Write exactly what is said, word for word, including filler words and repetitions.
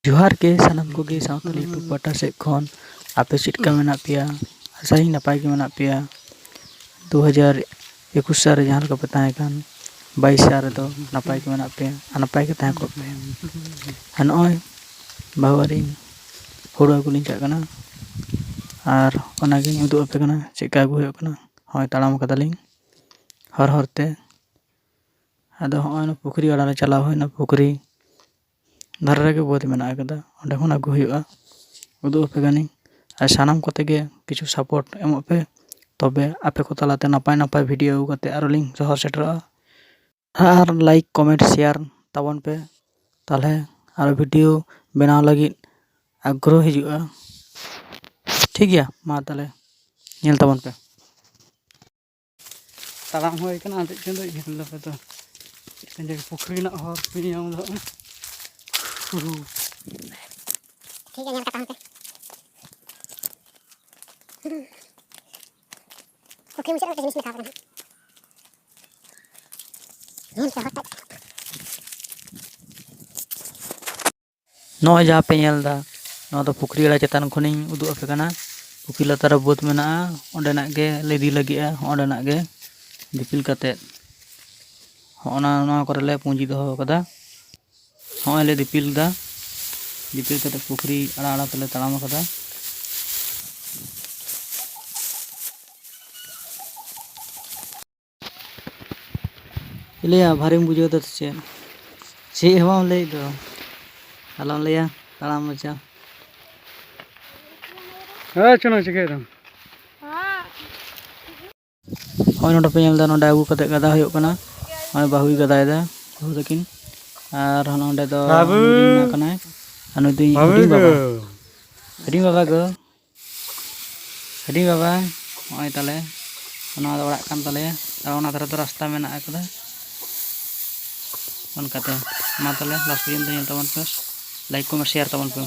ᱡᱚᱦᱟᱨ ᱜᱮ ᱥᱟᱱᱟᱢ ᱠᱚᱜᱮ ᱥᱟᱶᱛᱟᱞ YouTube ᱯᱟᱦᱴᱟ ᱥᱮᱫ ᱠᱷᱚᱱ᱾ ᱟᱯᱮ ᱪᱮᱫ ᱞᱮᱠᱟ ᱢᱮᱱᱟᱜ ᱯᱮᱭᱟ? ᱟᱥᱟᱭᱟᱹᱧ ᱱᱟᱯᱟᱭ ᱜᱮ ᱢᱮᱱᱟᱜ ᱯᱮᱭᱟ᱾ ᱫᱩ ᱦᱟᱡᱟᱨ ᱮᱠᱩᱥ ᱥᱟᱞ ᱨᱮ ᱡᱟᱦᱟᱸ ᱞᱮᱠᱟ ᱯᱮ ᱛᱟᱦᱮᱸ ᱠᱟᱱ, ᱵᱟᱭᱤᱥ ᱥᱟᱞ ᱨᱮᱫᱚ ᱱᱟᱯᱟᱭ ᱜᱮ ᱢᱮᱱᱟᱜ ᱯᱮᱭᱟ ᱟᱨ ᱱᱟᱯᱟᱭ ᱜᱮ ᱛᱟᱦᱮᱸ ᱠᱚᱜ ᱯᱮ᱾ ᱟᱨ ᱱᱚᱜᱼᱚᱭ ᱵᱟᱹᱦᱩ ᱟᱹᱨᱤᱧ ᱦᱩᱲᱩ ᱟᱹᱜᱩ ᱞᱤᱧ ᱪᱟᱜ ᱠᱟᱱᱟ, ᱟᱨ ᱚᱱᱟᱜᱤᱧ ᱩᱫᱩᱜ ᱟᱯᱮ ᱠᱟᱱᱟ ᱪᱮᱫ ᱞᱮᱠᱟ ᱟᱹᱜᱩ ᱦᱩᱭᱩᱜ ᱠᱟᱱᱟ᱾ ᱦᱚᱸᱜᱼᱚᱭ ᱛᱟᱲᱟᱢ ᱠᱟᱫᱟᱞᱤᱧ ᱦᱚᱨ ᱦᱚᱨ ᱛᱮ᱾ ᱟᱫᱚ ᱦᱚᱸᱜᱼᱚᱭ ᱚᱱᱟ ᱯᱩᱠᱷᱨᱤ ᱜᱟᱰᱟ ᱞᱮ ᱪᱟᱞᱟᱣ ᱦᱩᱭᱱᱟ, ᱯᱩᱠᱷᱨᱤ ᱫᱷᱟᱨᱮ ᱨᱮᱜᱮ ᱵᱟᱹᱫᱽ ᱢᱮᱱᱟᱜ ᱟᱠᱟᱫᱟ, ᱚᱸᱰᱮ ᱠᱷᱚᱱ ᱟᱹᱜᱩ ᱦᱩᱭᱩᱜᱼᱟ᱾ ᱩᱫᱩᱜ ᱟᱯᱮ ᱠᱟᱹᱱᱟᱹᱧ᱾ ᱟᱨ ᱥᱟᱱᱟᱢ ᱠᱚᱛᱮ ᱜᱮ ᱠᱤᱪᱷᱩ support ᱮᱢᱚᱜ ᱯᱮ, ᱛᱚᱵᱮ ᱟᱯᱮ ᱠᱚ ᱛᱟᱞᱟᱛᱮ ᱱᱟᱯᱟᱭ ᱱᱟᱯᱟᱭ video ᱟᱹᱜᱩ ᱠᱟᱛᱮ ᱟᱨᱚ ᱞᱤᱧ ᱥᱚᱦᱚᱨ ᱥᱮᱴᱮᱨᱚᱜᱼᱟ᱾ ᱟᱨ like, comment, share ᱛᱟᱵᱚᱱ ᱯᱮ, ᱛᱟᱦᱚᱞᱮ ᱟᱨᱚ video ᱵᱮᱱᱟᱣ ᱞᱟᱹᱜᱤᱫ ᱟᱜᱽᱨᱚᱦᱚ ᱦᱤᱡᱩᱜᱼᱟ᱾ ᱴᱷᱤᱠ ᱜᱮᱭᱟ, ᱢᱟ ᱛᱟᱦᱚᱞᱮ ᱧᱮᱞ ᱛᱟᱵᱚᱱ ᱯᱮ᱾ ᱛᱟᱲᱟᱢ ᱦᱩᱭ ᱠᱟᱱᱟ, ᱟᱸᱡᱮᱫ ᱪᱚᱸᱫᱚᱡ ᱧᱮᱞ ᱫᱟᱯᱮ ᱛᱚ᱾ ᱪᱮᱫ ᱞᱮᱠᱟᱱ ᱡᱟᱭᱜᱟ, ᱯᱩᱠᱷᱨᱤ ᱨᱮᱱᱟᱜ ᱦᱚᱨ ᱯᱮ ᱧᱟᱢ ᱮᱫᱟ᱾ ᱦᱩᱦᱩ᱾ ᱴᱷᱤᱠ ᱜᱮᱭᱟ, ᱧᱮᱞ ᱠᱟᱛᱮ ᱦᱟᱱᱛᱮ᱾ ᱯᱩᱠᱷᱨᱤ ᱢᱩᱪᱟᱹᱫ ᱨᱮ ᱢᱤᱫᱴᱮᱱ ᱡᱤᱱᱤᱥ ᱢᱮᱥᱟ ᱟᱠᱟᱱᱟ᱾ ᱧᱮᱞ ᱯᱮ ᱦᱚᱲ ᱴᱟᱜ᱾ ᱱᱚᱜᱼᱚᱭ ᱡᱟᱦᱟᱸ ᱯᱮ ᱧᱮᱞ ᱮᱫᱟ, ᱱᱚᱣᱟ ᱫᱚ ᱯᱩᱠᱷᱨᱤ ᱜᱟᱰᱟ ᱪᱮᱛᱟᱱ ᱠᱷᱚᱱᱤᱧ ᱩᱫᱩᱜ ᱟᱯᱮ ᱠᱟᱱᱟ᱾ ᱯᱩᱠᱷᱨᱤ ᱞᱟᱛᱟᱨ ᱨᱮ ᱵᱟᱹᱫᱽ ᱢᱮᱱᱟᱜᱼᱟ, ᱚᱸᱰᱮᱱᱟᱜ ᱜᱮ ᱞᱮ ᱤᱫᱤ ᱞᱟᱹᱜᱤᱫᱼᱟ, ᱚᱸᱰᱮᱱᱟᱜ ᱜᱮ ᱫᱤᱯᱤᱞ ᱠᱟᱛᱮᱫ᱾ ᱦᱚᱸᱜᱼᱚ ᱱᱟ, ᱱᱚᱣᱟ ᱠᱚᱨᱮ ᱞᱮ ᱯᱩᱸᱡᱤ ᱫᱚᱦᱚ ᱟᱠᱟᱫᱟ᱾ ᱦᱚᱸᱜᱼᱚᱭ ᱞᱮ ᱫᱤᱯᱤᱞ ᱮᱫᱟ, ᱫᱤᱯᱤᱞ ᱠᱟᱛᱮᱫ ᱯᱩᱠᱷᱨᱤ ᱟᱲᱟ ᱟᱲᱟ ᱛᱮᱞᱮ ᱛᱟᱲᱟᱢ ᱟᱠᱟᱫᱟ᱾ ᱤᱞᱤᱭᱟ, ᱵᱷᱟᱨᱤᱢ ᱵᱩᱡᱷᱟᱹᱣ ᱫᱟ ᱥᱮ ᱪᱮᱫ? ᱪᱮᱫ ᱦᱚᱸ ᱵᱟᱢ ᱞᱟᱹᱭᱮᱫ ᱫᱚ᱾ ᱟᱞᱚᱢ ᱞᱟᱹᱭᱟ, ᱛᱟᱲᱟᱢ ᱢᱚᱪᱟ᱾ ᱦᱮᱸ, ᱪᱚᱞᱚ, ᱪᱤᱠᱟᱹᱭ ᱫᱟᱢ? ᱦᱚᱸᱜᱼᱚᱭ ᱱᱚᱰᱮ ᱯᱮ ᱧᱮᱞ ᱮᱫᱟ, ᱱᱚᱰᱮ ᱟᱹᱜᱩ ᱠᱟᱛᱮᱫ ᱜᱟᱫᱟ ᱦᱩᱭᱩᱜ ᱠᱟᱱᱟ᱾ ᱱᱚᱜᱼᱚᱭ ᱵᱟᱹᱦᱩᱭ ᱜᱟᱫᱟᱭᱮᱫᱟ, ᱵᱟᱹᱦᱩ ᱛᱟᱹᱠᱤᱱ᱾ ᱟᱨ ᱱᱚᱰᱮ ᱫᱚ ᱵᱟᱹᱵᱩ! ᱱᱩᱭ ᱫᱚ ᱠᱟᱱᱟᱭ, ᱟᱨ ᱱᱩᱭ ᱫᱚ ᱤᱧ ᱵᱟᱹᱵᱩ ᱦᱩᱰᱤᱧ ᱜᱚ! ᱵᱟᱵᱟ᱾ ᱦᱩᱰᱤᱧ ᱵᱟᱵᱟ ᱜᱚ᱾ ᱦᱩᱰᱤᱧ ᱵᱟᱵᱟ, ᱱᱚᱜᱼᱚᱭ ᱛᱟᱞᱮ, ᱱᱚᱣᱟ ᱫᱚ ᱚᱲᱟᱜ ᱠᱟᱱ ᱛᱟᱞᱮᱭᱟ᱾ ᱟᱨ ᱚᱱᱟ ᱫᱷᱟᱨᱮ ᱫᱚ ᱨᱟᱥᱛᱟ ᱢᱮᱱᱟᱜ ᱟᱠᱟᱫᱟ᱾ ᱚᱱᱠᱟᱛᱮ, ᱢᱟ ᱛᱟᱦᱚᱞᱮ, last ᱯᱚᱨᱡᱚᱱᱛᱚ ᱧᱮᱞ ᱛᱟᱵᱚᱱ ᱯᱮ, like, comment, share ᱛᱟᱵᱚᱱ ᱯᱮ᱾